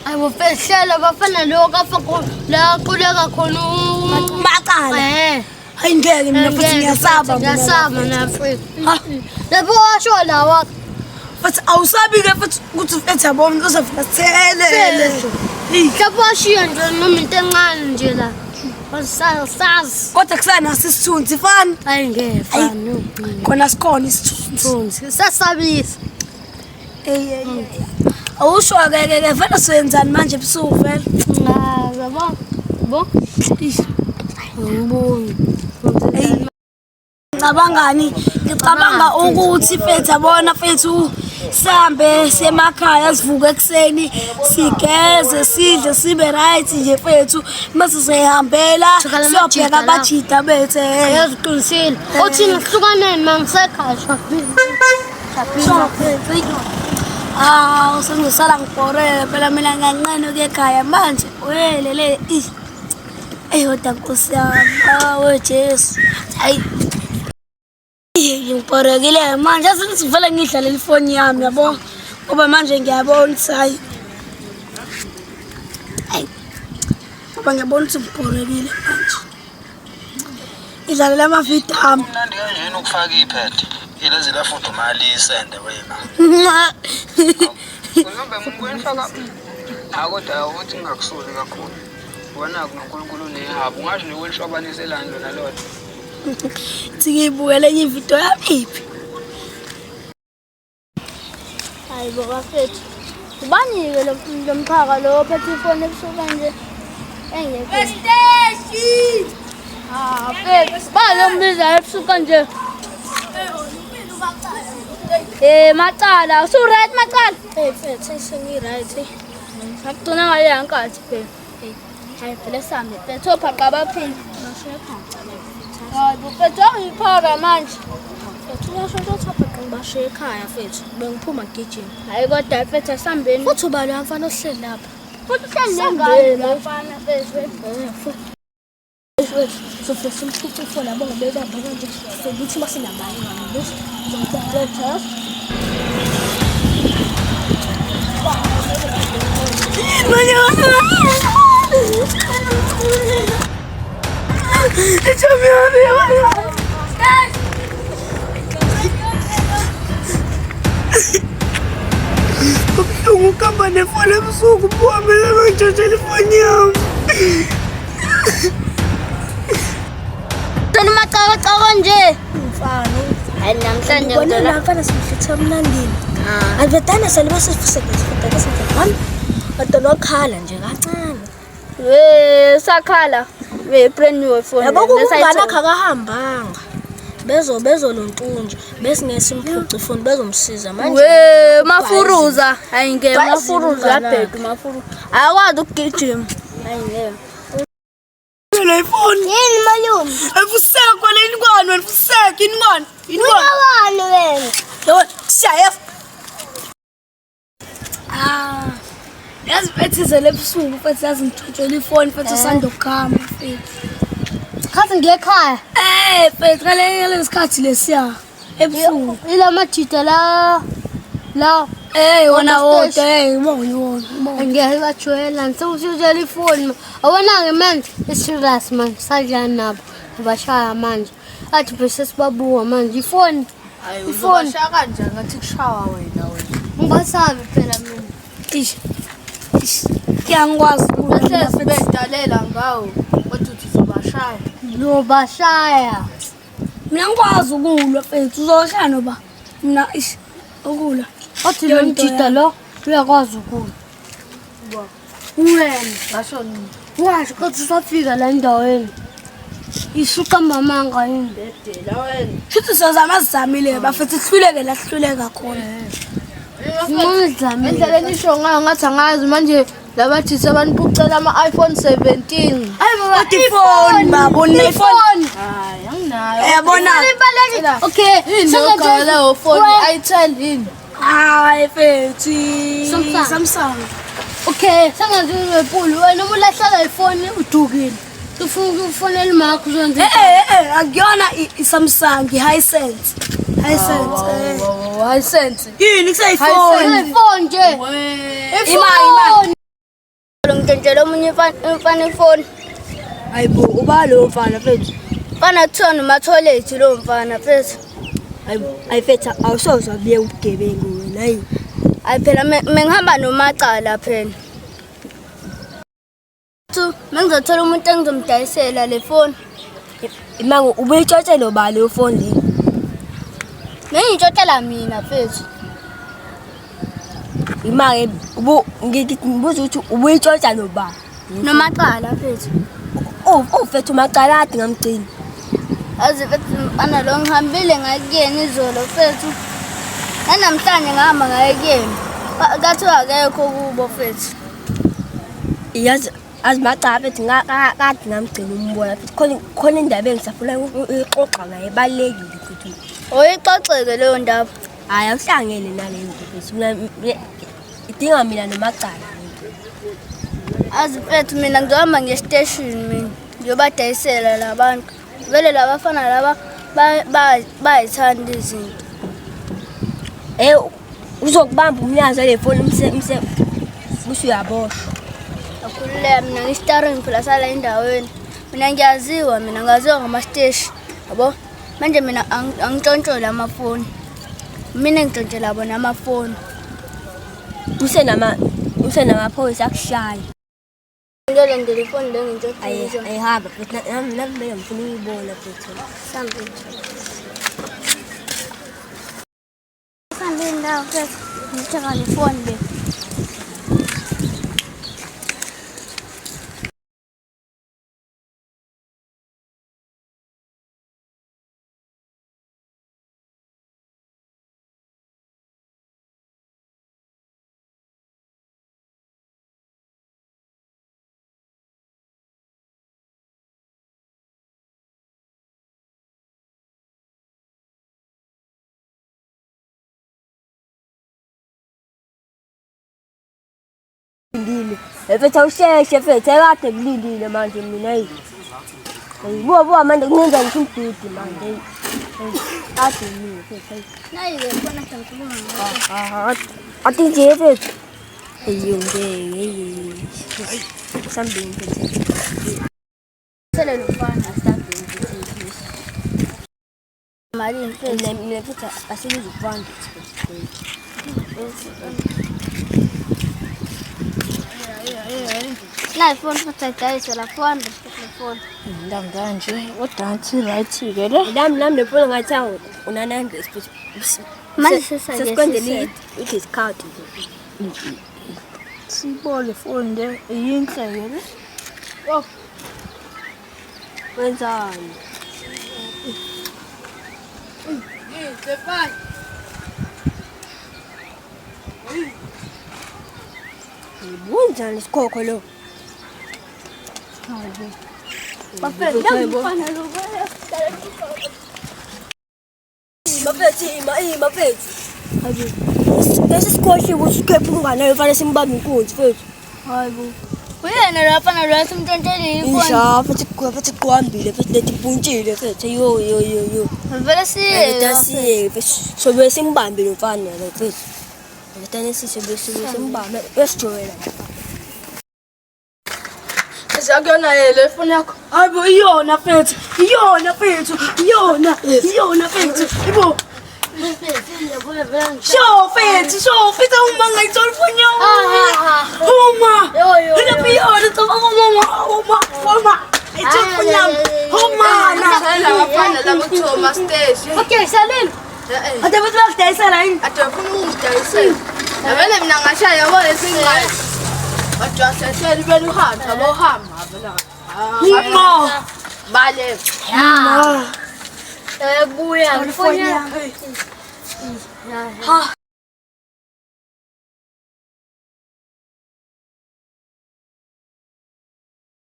Ayibo fehlela bafana lo kafa la aquleka khona Macala. Eh. Hayi ngeke mina futhi ngiyasaba. Ngiyasaba mina futhi. Ha. Lapho washo lawa Futhi awusabi ke futhi ukuthi mfethu yabo umuntu uzofika sithelele. Lapho washiya nje noma into encane nje la. Wasazi. Kodwa kusanaso isithunzi fani. Hayi ngeke fani. Khona sikhona isithunzi. Isithunzi. Sasabisa. Ey ey. Awusho ke ke ke vele soyenzani manje ebusuku vele? Ngazi yabo. Bo. Ngiboni. Ngicabangani? Ngicabanga ukuthi mfethu yabona mfethu sihambe semakhaya sivuke ekuseni sigeze sidle sibe right nje mfethu mase siyihambela siyobheka abajida bethu. Yazi uqinisile. Uthini hlukaneni mangisekhaya shapile. Hawu sengizosala ngibhoreke phela mina nganqena ukuya ekhaya manje welele i eyi kodwa nkosi yami awe Jesu hayi ngibhorekile manje asengithi ngivele ngidlalele ifoni yami yabo ngoba manje ngiyabona ukuthi hayi hayi ngoba ngiyabona ukuthi ngibhorekile manje idlalela amavidiyo ami Kumnandi kanjena ukufaka iphede. Ilezi lafudumala isende wena. Uzobe ngikwenifaka ha kodwa ukuthi ngingakusoli kakhulu. Wena noNkulunkulu unehabu ungasho nje ukulishwabaniselani lona lodwa. Thi ngiyibukele enye ividiyo yami iphi Hayi bo bafethu. Ubani-ke lo lo mxhaka lo ophethe ifoni ebusuku kanje? Engekho. Esteshi Ah, mfethu, ba lo mbiza ebusuku kanje. Eh, Macala, usu right Macala? Hey mfethu, sengi-right. Ngakugcina ngaleya nkathi phela. Hayi vele sihambe mfethu, ophaqa abaphinde. Hayi bo mfethu, angiphaka manje. Mfethu uyasho ukuthi othaphaqa ngibashiye ekhaya mfethu. Bengiphuma ngigijima. Hayi kodwa mfethu asihambeni. Futhi ubani loya mfana ohleli lapha? Futhi uhleli nengane la mfana mfethu. Sofike simphuce ifoni yabo ngoba bebamba kanje. Sokuthi uma sinamali ngami. Uzongibona. Kubuhlungu ukuhamba nefoni ebusuku buka mina bangitshontshela ifoni yami. Tona macakacaka nje. Mfana. Hayi namhlanje Ubona ngithola. la mfana simhlithe emnandini. Ah. Alvedana sale basifuseke sifike one. Kodwa lokhala nje kancane. We sakhala. We brand new phone. Yabo kumngane akhe akahambanga. Bezo bezolontunja besingeke simphuce ifoni bezomsiza manje. We mafuruza. Hayi ngeke Bhayizile mafuruza umngane yabheka mafuruza. Akwazi ukugijima. Hayi ngeke. Le ifoni. Yini malume? Efuseko le inkwani wena fuseko inkwani. Inkwani. Unawani wena? Yabo shaya. Ah. Yazi mfethu izele ebusuku mfethu yazi ngitshontshela ifoni mfethu usanda ukuhamba mfethu. Khathi ngiyekhaya. Eh mfethu ngale sikhathi lesiya ebusuku. Ila majida la la Eh wona Wona wodwa eh ibona wona. ibona. ngeke bajwayela ngisewushintshela ifoni. Awona-ke manje i-serious manje sadlala nabo ngibashaya manje. Athi bese sibabuka manje ifoni. Hayi Ifoni. uzobashaya kanjani ngathi kushawa wena wena. Ngibasabi phela mina. Ish. Ish. Kuyangikwazi ukulwa mina Bahlezi mfethu. bedalela ngawo kodwa uthi uzobashaya. Ngiyobashaya. Mina ngikwazi ukulwa mfethu uzoshaya noba mina ish ukulwa. Athi lo mjida lo uyakwazi ukulwa. Wena Ngasho nini? washo kodwa usafika la endaweni. Isuka mamanga yini? Dedela wena. Shuthi sozama sizamile bafethu sihluleke la sihluleka khona. Ngizamile. Indlela enisho ngayo ngathi angazi manje labathi sebaniphucela ama-iPhone 17. Hayi baba, Kodwa ifoni babo nefoni. Hayi anginayo. Uyabona? Okay, Yini ogama leyo phone i-10 yini? Hayi mfethu. Samsung. Samsung. Okay, sengathi unepulu wena uma ulahlela ifoni udukile. Ufuna ukufonela umakho uzokwenza Eh eh eh akuyona i-Samsung, i-Hisense. Hisense. eh. Hisense. Yini kuseyifoni? ifoni nje. We. Imali, imali. Ifoni. ntshontshela omunye umfana ifoni. Hayibo, uba lowo mfana mfethu. Mfana kuthiwa nomatholethi lowo mfana mfethu. Hayibo, ayi mfethu awusoze wabuye ubugebengu wena hayi. Hayi phela mengihamba nomacala phela. Thu mengizothola umuntu engizomdayisela le foni. Imango ubuyitshotshela uba leyo foni le? Bengiyitshotshela mina mfethu. Imake ubu ngibuza ukuthi ubuyitshotsha noba? Nomacala mfethu. Oh, oh mfethu macala ade ngamgcina. Azi mfethu mfana lo ngihambile ngakuyena izolo mfethu. Nanamhlanje ngahamba ngaye kuyena. Kathiwa akekho kubo mfethu. Yazi azi macala mfethu kade ngamgcina umbona mfethu khona khona indaba engisafuna uyixoxa naye ibalulekile mfethu. Oyixoxeke leyo ndaba. Hayi awuhlangene nale nto mfethu. Mina idinga mina nomacala. Azi mfethu mina ngizohamba ngiye esiteshini mina ngiyobadayisela la bantu. Vele labafana laba bayayithanda izinto. Eh uzokubamba umnyazi wale foni umse umse bese uyaboshwa. Akhululeka mina ngistarring phela sala endaweni. Mina ngiyaziwa mina ngaziwa ngamasteshi yabo. Manje mina angitshontsholi amafoni. Mina ngitshontshela bona amafoni. Usenama usenamaphoyisa akushaya. Ngiyolandela ifoni le ngintshontshe. Ayihamba futhi nami nami mina ngifuna ukuyibona futhi. Sambe. Sambe indawo futhi ngithenga le foni le. Lindile. Mfethu awusheshe mfethu ekade ngilindile manje mina eyi. Buka buka manje kungenza ngisho umgidi manje eyi. Kade ngilindile mfethu eyi. Nayi-ke khona sengikhuluma ngayo. Ati nje mfethu. Eyo ngeke eyi. Sambeni mfethu. Sele lo mfana. Malini mfethu? Mina mfethu asibizi ufana. Nayi ifoni futhi ayidayiswe la 400 futhi le foni. Ndanga nje kodwa ngathi right-ke le. Nami nami le foni ngathi una 900 futhi. Manje sesake Sesikwenzele i-discount nje. Siyibone foni le yinhle-ke le. Oh, Wenzani? yinhle fana. Wenzani isikhokho lo? Bafethu mfana lo. Mafethu ima ima mfethu. Lesi sikhohliwe ukuthi ukhephe umngane wayo fanele simbambe inkunzi mfethu. Hayibo. Uyena lo mfana lo simntshontshele ifoni. Isha futhi futhi kuhambile futhi lethi mpuntshile mfethu. Yo yo yo yo. Vele siye. Dasiye mfethu. Sobe simbambe lo mfana lo mfethu. Ngitane sisobe sobe simbambe uyasijwayela. Akuyona le foni yakho. Hayibo iyona mfethu, iyona mfethu, iyona, iyona mfethu. Ibo. Sho mfethu, sho mfethu uma ngayithola ifoni yami. Uma. Lapha iyona cabanga uma uma uma. Ayithola ifoni yami. Uma na. Labafana laba kuthiwa omasteshi. Okay, salile. Ade bathi bakudayisela yini? Ade bafuna ukungidayisela. Vele mina ngashaya yabo lesingayo. Kodwa sesele bele uhambe yabo uhamba vele. Uma. Baleka. Buya ifoni yakho. Ha.